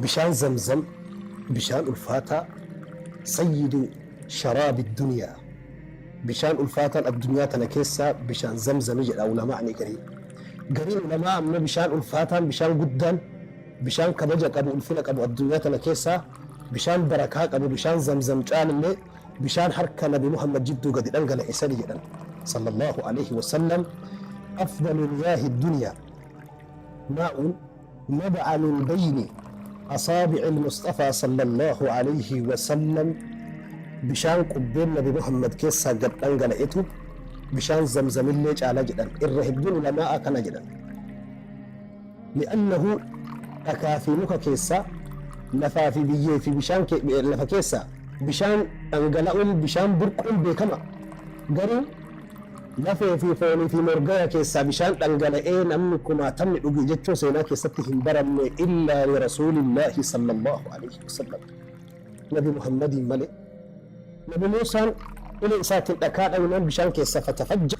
Bishaan Zamzam bishaan ulfaataa, sayyidu sharaabi duniyaa, bishaan ulfaataan addunyaa tana keessaa bishaan Zamzami jedha ulamaa'ni gariin. Gariin ulamaa ammoo bishaan ulfaataan, bishaan guddaan, bishaan kabaja qabu, ulfina qabu addunyaa tana keessaa, bishaan barakaa qabu bishaan Zamzam caalullee bishaan harka Nabi Muhammad jidduu gadi dhangala'e sani jedhan sallallahu aleyhi wasallam. Afdalu miyaahi duniyaa maa'un naba'a min bayni asaabi'il Musxafaa sallallahu aleyhi wasallam, bishaan qubbeen Nabi Muhammad keessaa gad dhangala'etu bishaan Zamzamillee caala jedhan. Irra hedduun ulamaa'aa kana jedhan. Li'annahu dhakaa fi muka keessaa, lafaa fi biyyee fi bishaan lafa keessaa bishaan dhangala'uun, bishaan burquun beekama. Garuu lafee fi foonii fi morgaya keessaa bishaan dhangala'ee namni kumaatamni dhuge jechuun seenaa keessatti hin baramne, illaa li rasuulillaahi sallallahu aleyhi wasallam, Nabi Muhammadiin malee. Nabi Muusaan ulee isaatiin dhakaa dhaynaan bishaan keessaa fatafajja.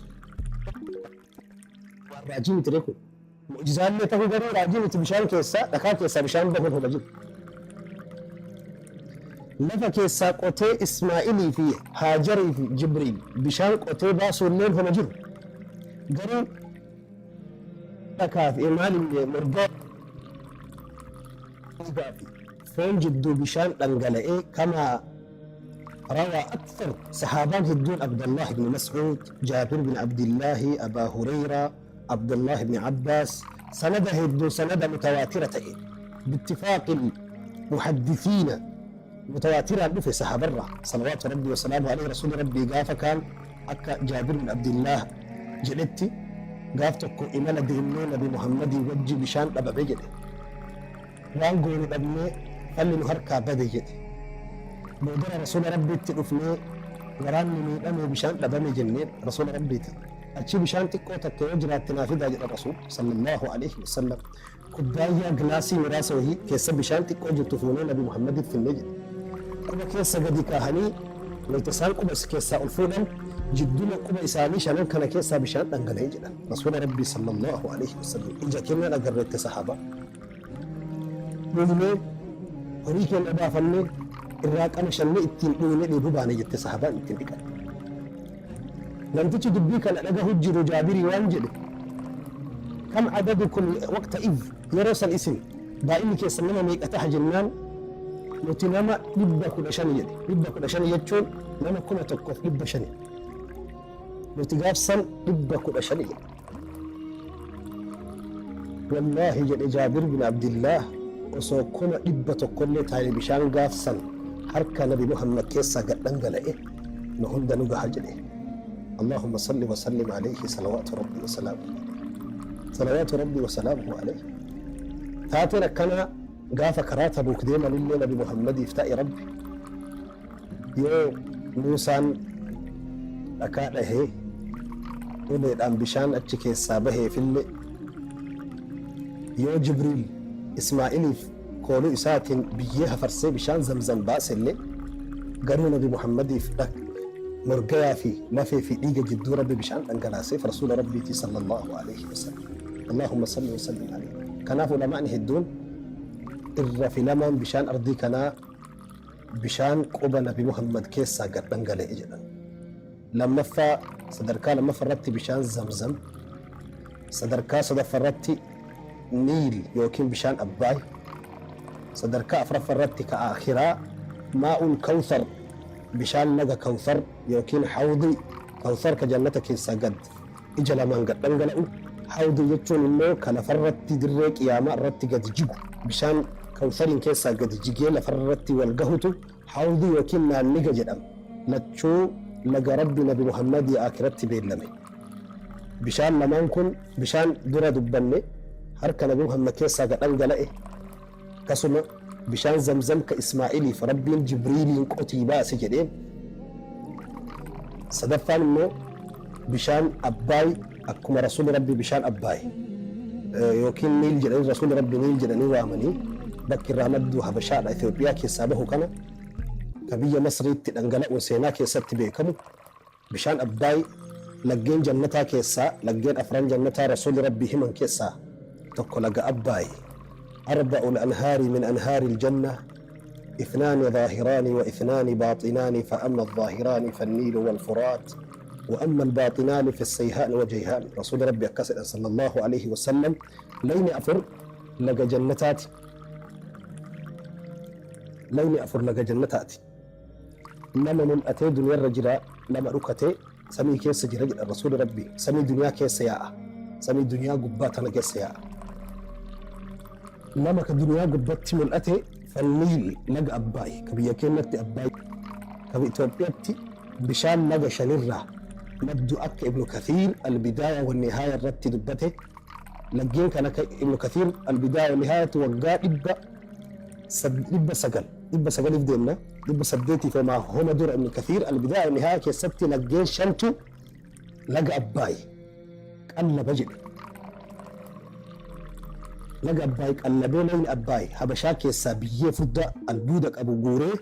Waan raajii miti ree kun? Mu'jizaallee ta'uu garuu raajii miti, bishaan keessaa, dhakaa keessaa bishaan bahuun homa jiru. Lafa keessaa qotee Ismaa'ilii fi Haajarii fi Jibriil bishaan qotee baasuulleen homa jiru. Garuu dhakaa fi maalillee morgaa dhiigaa fi foon jidduu bishaan dhangala'ee, kamaa rawaa akthar sahaabaan hedduun, Abdallaah ibn Mas'uud, Jaabir bin Abdillaahi, Abaa Hureyraa, Abdallaah ibn Abbaas, sanada hedduun, sanada mutawaatira ta'e, bittifaaqil muhaddisiina, mutawaatiraan dhufe sahaabarraa salawaatu rabbii wasalaamu aleyhi. Rasuuli Rabbii gaafa kaan, akka Jaabir bin Abdillaah jedhetti, gaaf tokko imala deemnee Nabi Muhammadii wajji bishaan dhabame jedhe. Waan goonu dhabnee falli nu harkaa bade jedhe. Boodara Rasuula Rabbiitti dhufnee, waraanni miidhamee bishaan dhabame jenneen Rasuula Rabbiitiin. Achii bishaan xiqqoo takka yoo jiraatte naa fidaa jedhan Rasuul sallallahu aleyhi wasallam. Kubbaayyaa gilaasii muraasa wahii keessa bishaan xiqqoo jirtu fuunee Nabi Muhammadiif finne jedhe. Quba keessa gadi kaahanii wayta isaan quba keessaa ol fuudhan, jidduma quba isaanii shanan kana keessaa bishaan dhangala'e jedhan Rasuula Rabbii sallallahu aleyhi wasallam. Ija keenyaan agarre jette sahaabaa. Dhugnee, horii keenya baafannee irraa qamashannee ittiin dhugnee dheebuu baane jette sahabaan, ittiin dhiqan. Namtichi dubbii kana dhagahu jiru Jaabirii waan jedhe, kam adadukum waqta idh, yeroo san isin baay'inni keessan nama meeqa taha jennaan, nuti nama 115 jedhe. 115 jechuun nama 1500. Nuti gaafsan 115 jedhe. Wallaahi, jedhe Jaabir bin Abdillaah, osoo 100,000llee taane bishaan gaaf san harka Nabi Muhammad keessaa gad dhangala'e nu hunda nu gaha jedhe. Allaahumma salli wa sallim alayhi, salawaatu rabbii wa salaamuhu alayhi. Salawaatu rabbii wa salaamuhu alayhi. Taateen akkanaa gaafa karaa Tabuuk deemanillee Nabi Muhammadiif ta'e Rabbi. Yoo Muusaan dhakaa dhahee uleedhaan bishaan achi keessaa baheefillee, yoo Jibriil Ismaa'iliif kooluu isaatiin biyyee hafarsee bishaan Zamzam baasellee, garuu Nabi Muhammadiif morgayaa fi lafee fi dhiiga jidduu Rabbi bishaan dhangalaaseef Rasuula Rabbiitii sallallahu aleyhi wasallam. Allaahumma salli wa sallim aleyhi. Kanaaf ulamaa'ni hedduun irra filamaan bishaan ardii kanaa bishaan quba Nabi Muhammad keessaa gad dhangala'e jedhan. Lammaffaa, sadarkaa lammaffa irratti bishaan Zamzam, sadarkaa sadaffa irratti Niil yookiin bishaan Abbaay, sadarkaa afraffa irratti ka aakhiraa maa'ul Kawthar, bishaan laga Kawthar yookiin hawdii Kawthar ka jannata keessaa gad ija lamaan gad dhangala'u. Hawdii jechuun immoo ka lafarratti dirree qiyaamaa irratti gadi jigu, bishaan Kawthariin keessaa gadi jigee lafarratti wal gahutu hawdii yookiin naanniga jedhama. Lachuu laga Rabbi Nabi Muhammadii aakiratti beellame. Bishaan lamaan kun, bishaan dura dubbanne harka Nabi Muhammad keessaa gad dhangala'e, akkasuma bishaan Zamzam ka Ismaa'iliif Rabbiin Jibriiliin qotii baasi jedheen. Sadaffaan immoo bishaan Abbaay, akkuma Rasuulli Rabbii bishaan Abbaay yookiin Niil jedhanii, Rasuulli Rabbii Niil jedhanii waamanii, bakki irraa madduu Habashaadha, Itoophiyaa keessaa bahu kana, ka biyya Masriitti dhangala'uun seenaa keessatti beekamu. Bishaan Abbaay laggeen jannataa keessaa, laggeen afran jannataa Rasuulli Rabbii himan keessaa tokko laga Abbaayi. Arba'u al-anhaari min anhaari al-janna ithnaani zaahiraani wa ithnaani baaxinaani fa amma al-zaahiraani fa-nniilu wal-furaat wa amma al-baaxinaani fa-ssayhaan wa jayhaan. Rasuulli Rabbi akkas jedhan sallallahu aleyhi wa sallam layni afur laga jannataati. Layni afur laga jannataati. Lama mul'atee duniyarra jira, lama dhukatee samii keessa jira jedhan Rasuulli Rabbi. Samii duniyaa keessa yaa'a. Samii duniyaa gubbaa tana keessa yaa'a. Lama ka duniyaa gubbatti mul'ate fanniil laga Abbaay ka biyya keennatti Abbaay ka Itoophiyatti bishaan laga shanirraa maddu akka Ibnu Kathiir Al-Bidaaya wan-Nihaaya irratti dubbate laggeen kana ka Ibnu Kathiir Al-Bidaaya wan-Nihaayatti waggaa 900 900f deemna 800f homaa homa dura Ibnu Kathiir Al-Bidaaya wan-Nihaaya keessatti laggeen shantu laga Abbaay qallaba jedhe. Laga Abbaay qallabee lagni Abbaay Habashaa keessaa biyyee furdaa albuuda qabu guuree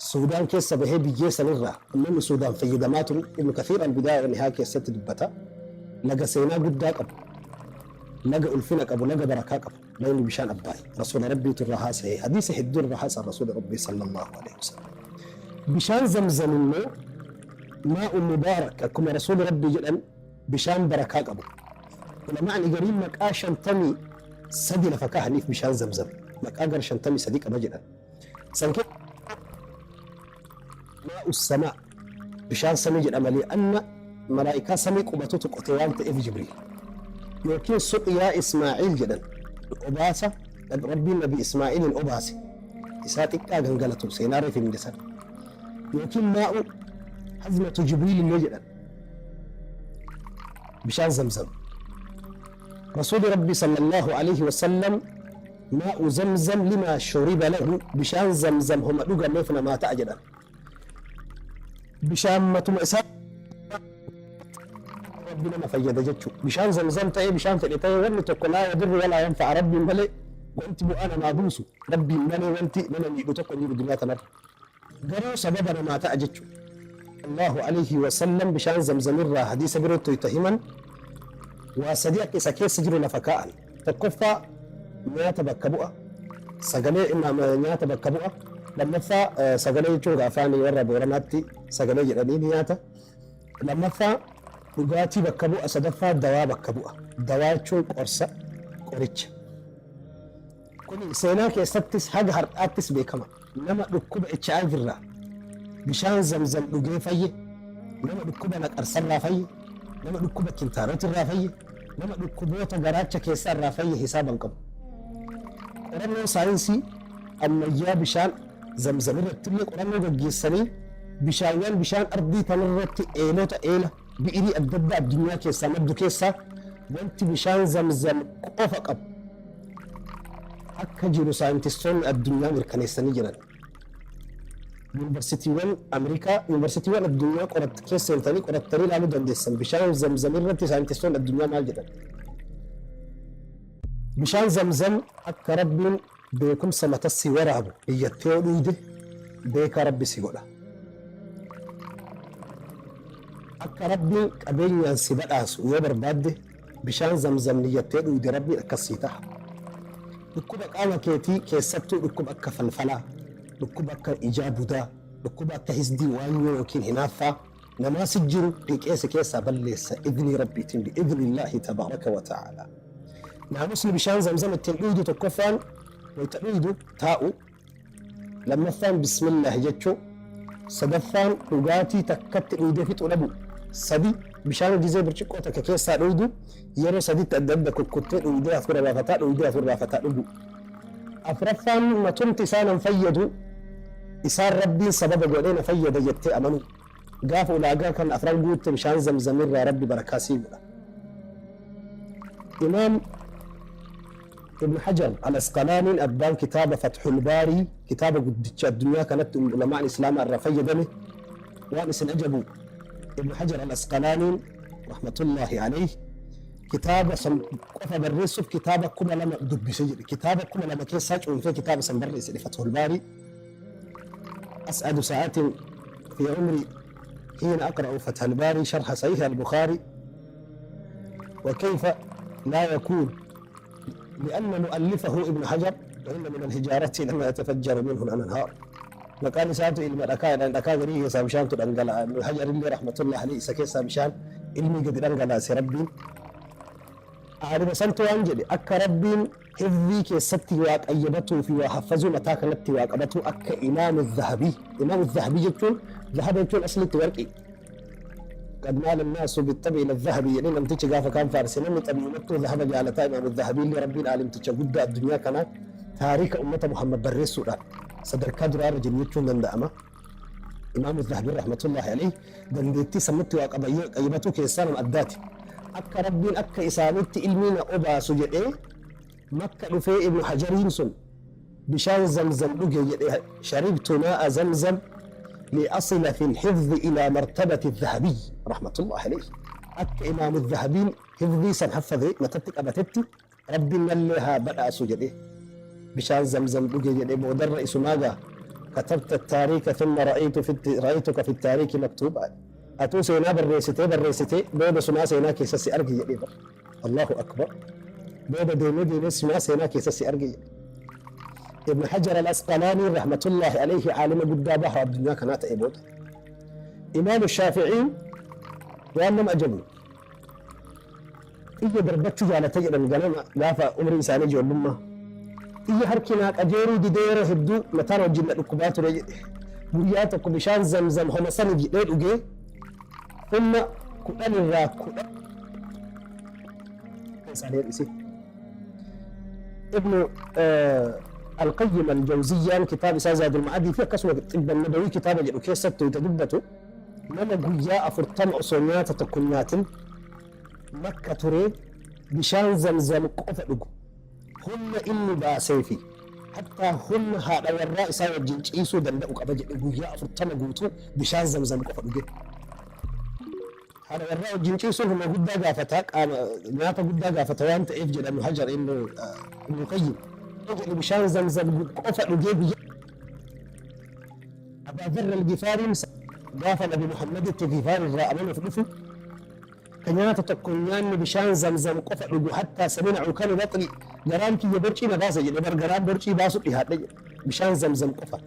Suudaan keessa bahee biyyee sanirraa ummanni Suudaan fayyadamaa turu Ibnu Kathiir Al-Bidaaya wa Nihaaya keessatti dubbata. Laga seenaa guddaa qabu, laga ulfina qabu, laga barakaa qabu lagni bishaan Abbaay. Rasuula Rabbiitu irraa haasaye. Hadiisa hedduun irraa haasa'a Rasuuli Rabbii sallallaahu aleyhi wasallam. Bishaan Zamzam immoo maa'u mubaarak akkuma Rasuuli Rabbii jedhan bishaan barakaa qabu. Ulamaa'ni gariin maqaa 53 lafa kaahaniif bishaan Zamzam. Maqaa gara 53 qaba jedhan. San keessa maa'u samaa bishaan samii jedhama li'anna malaa'ikaa samii qubatutu qote waan ta'eef Jibriil. Yookiin suqyaa Ismaa'iil jedhan obaasa Rabbiin Nabi Ismaa'iiliin obaase isaa xiqqaa gangalatu seenaa reef himne san. Yookiin maa'u hazmatu Jibriil illee jedhan. Bishaan Zamzam. Rasuuli Rabbii sallallahu aleyhi wasallam maa'u zamzam limaa shuriba lahu bishaan zamzam homa dhugameef namaa ta'a jedhan. Bishaan matuma isaa Rabbi nama fayyada jechuu. Bishaan zamzam ta'ee bishaan fedhe ta'ee wanni tokko laa yadurru walaa yanfa'a Rabbiin malee wanti bu'aa namaa buusu Rabbiin malee wanti nama miidhu tokko hin jiru duniyaa tanarra. Garuu sababa namaa ta'a jechu. Allaahu aleyhi wa sallam bishaan zamzamirraa hadiisa birootti wayta himan waa sadii akka isa keessa jiru lafa kaa'an. Tokkoffaa nyaata bakka bu'a. Sagalee nyaata bakka bu'a. Lammaffaa sagalee jechuun egaa afaan warra Booranaatti sagalee jedhanii ni nyaata. Lammaffaa dhugaatii bakka bu'a. Sadaffaa dawaa bakka bu'a. Dawaa jechuun qorsa, qoricha. Kuni seenaa keessattis haga har'aattis beekama. Nama dhukkuba hiv irraa bishaan zamzam dhugee fayye, nama dhukkuba naqarsarraa fayye, nama dhukkuba kintaarotirraa fayye, nama dhukkuboota garaacha keessaa irraa fayye hisaaba hin qabu. Qorannoon saayinsii ammayyaa bishaan zamzam irrattillee qorannoo gaggeessanii bishaawwan bishaan ardii tanarratti eelota eela bi'irii adda addaa addunyaa keessaa maddu keessaa wanti bishaan zamzam qofa qabu akka jiru saayintistoonni addunyaa mirkaneessanii jiran. Yuunivarsiitiiwwan Ameerikaa, yuunivarsiitiiwwan addunyaa qorat keessa seentanii qorattanii ilaaluu dandeessan. Bishaan zamzam irratti saayintistoonni addunyaa maal jedhan? Bishaan zamzam akka Rabbiin beekumsa matas si waraabu iyyattee yoo dhuyde beekaa Rabbi si godha. Akka Rabbiin qabeenyaan si badhaasu yoo barbaadde Bishaan zamzam niyyattee dhuyde Rabbiin akkas sii taha. Dhukkuba qaama keetii keessattuu dhukkuba akka falfalaa, dhukkuba akka ijaa budaa, dhukkuba akka hisdii waanyoo yookiin hinaaffaa namaa si jiru dhiqee si keessaa balleessa idnii Rabbiitiin bi idnillaahi tabaaraka wa ta'aalaa. Naamusni bishaan zamzam ittiin dhuydu tokkoffaan wayta dhuydu taa'u, Lammaffaan Bismillaahi jechuu. Sadaffaan dhugaatii takkatti dhuydee fixuu dhabuu. 3, Bishaan gizee burcuqqoo takka keessaa dhuydu yeroo saditti adda adda kukkuttee dhuydee hafuura baafataa dhuydee hafuura baafataa dhuguu. Afraffaan matumti isaa nan fayyadu isaan Rabbiin sababa godhee na fayyada jettee amanuu. Gaafa ulaagaa kana afran guutte bishaan zamzamirraa Rabbi barakaa sii godha. Imaam Ibn Hajar Al-Asqalaaniin abbaan kitaaba Fathul Baarii kitaaba guddicha addunyaa kanatti ulamaan Islaamaa irraa fayyadame waan isin ajabu Ibn Hajar Al-Asqalaaniin rahmatullaahi alayhi kitaaba san qofa barreessuuf kitaaba 2000 dubbise jedhe kitaaba 2000 keessaa cuunfee kitaaba san barreesse jedhe Fathul Baarii as'adu sa'aatin fi umrii hiina aqra'u Fathul Baarii sharha Sahih Al-Bukhaarii wa kayfa laa yakuun Li'anna mu'allifahu Ibnu Hajar wa inna min alhijaarati lama yatafajjaru minhu al-anhaar. Maqaan isaatu ilma dhakaa jedhan, dhakaa garii keessaa bishaantu dhangala'a. Ibnu Hajar illee rahmatullahi alayhi isa keessaa bishaan ilmii gadi dhangalaase Rabbiin. Aalima santu waan jedhe, akka Rabbiin hifzii keessatti waa qayyabatuu fi waa haffazuu mataa kanatti waa qabatuu akka Imaamu Zahabii. Imaamu Zahabii jechuun, zahaba jechuun aslitti warqii. Qad maala annaasu bixxabi ila zahabi jedhee namtichi gaafa kaan faarse, namni xabii'umattuu zahaba jaalataa. Imaamu Zahabiillee Rabbiin aalimticha guddaa addunyaa kanaa taariika ummata Muhammad barreessuudhaan sadarkaa duraa irra jiru jechuun danda'ama. Imaamu Zahabiin rahmatullaahi alayhi dandeettii sammutti waa qayyabatuu keessaa nama addaati. Akka Rabbiin akka isaaniitti ilmii na obaasu jedhee Makka dhufee Ibnu Hajariin sun bishaan Zamzam dhuge jedhe, sharibtu maa'a Zamzam li'asila fil hifzi ilaa martabati Zahabiy rahmatullahi alayhi. Akka Imaamu Zahabiin hifzii san haffazee matatti qabatetti Rabbiin nallee haa badhaasu jedhee bishaan Zamzam dhuge jedhe. Boodarra isumaa gaa katabta taariika thumma ra'aytuka fi taariiki maktuuba, atuu seenaa barreessitee barreessitee booda sumaa seenaa keessa si arge jedhee bar. Allahu akbar, booda deemee deemee sumaa seenaa keessa si arge jedhe. Ibn Hajar al-Asqalaanii rahmatullahi alayhi aalima guddaa baha addunyaa kanaa ta'e booda. Imaamu Shaafi'iin waan nama ajabu xiyya darbachuu jaalata jedhan. Ganama gaafa umrii isaanii ijoollummaa, xiyya harki naa qajeeluu didee yeroo hedduu mataan wajjin na dhukkubaa ture jedhe. Guyyaa tokko bishaan Zamzam homa saniif jedhee dhugee humna 10 irraa 10 isaan hir'ise. Ibnu Alqayyim Aljawziyyaan kitaaba isaa Zaadul Ma'adii fi akkasuma Xibban Nabawii kitaaba jedhu keessatti wayita dubbatu, nama guyyaa 40 osoo nyaata tokko hin nyaatin Makka turee bishaan Zamzam qofa dhugu, humna inni baasee fi hattaa humna haadha warraa isaa wajjin ciisuu danda'u qaba jedhe. Guyyaa 40 guutuu bishaan Zamzam qofa dhuge. Haadha warraa wajjin ciisuun humna guddaa gaafata, qaama nyaata guddaa gaafata waan ta'eef jedha Ibnu Hajar, Ibnu Qayyim. Jedhe bishaan Zamzam qofa dhugee guyyaa. Abaa Dharr al-Gifaariin gaafa Nabi Muhammaditti Gifaar irraa amanuuf dhufu, ka nyaata tokko hin nyaanne, bishaan Zamzam qofa dhugu, hattaa samina ukanu baxni, garaan kiyya borcii na baasa jedhe bar, garaan borcii baasu dhihaadhe jedhe bishaan Zamzam qofa.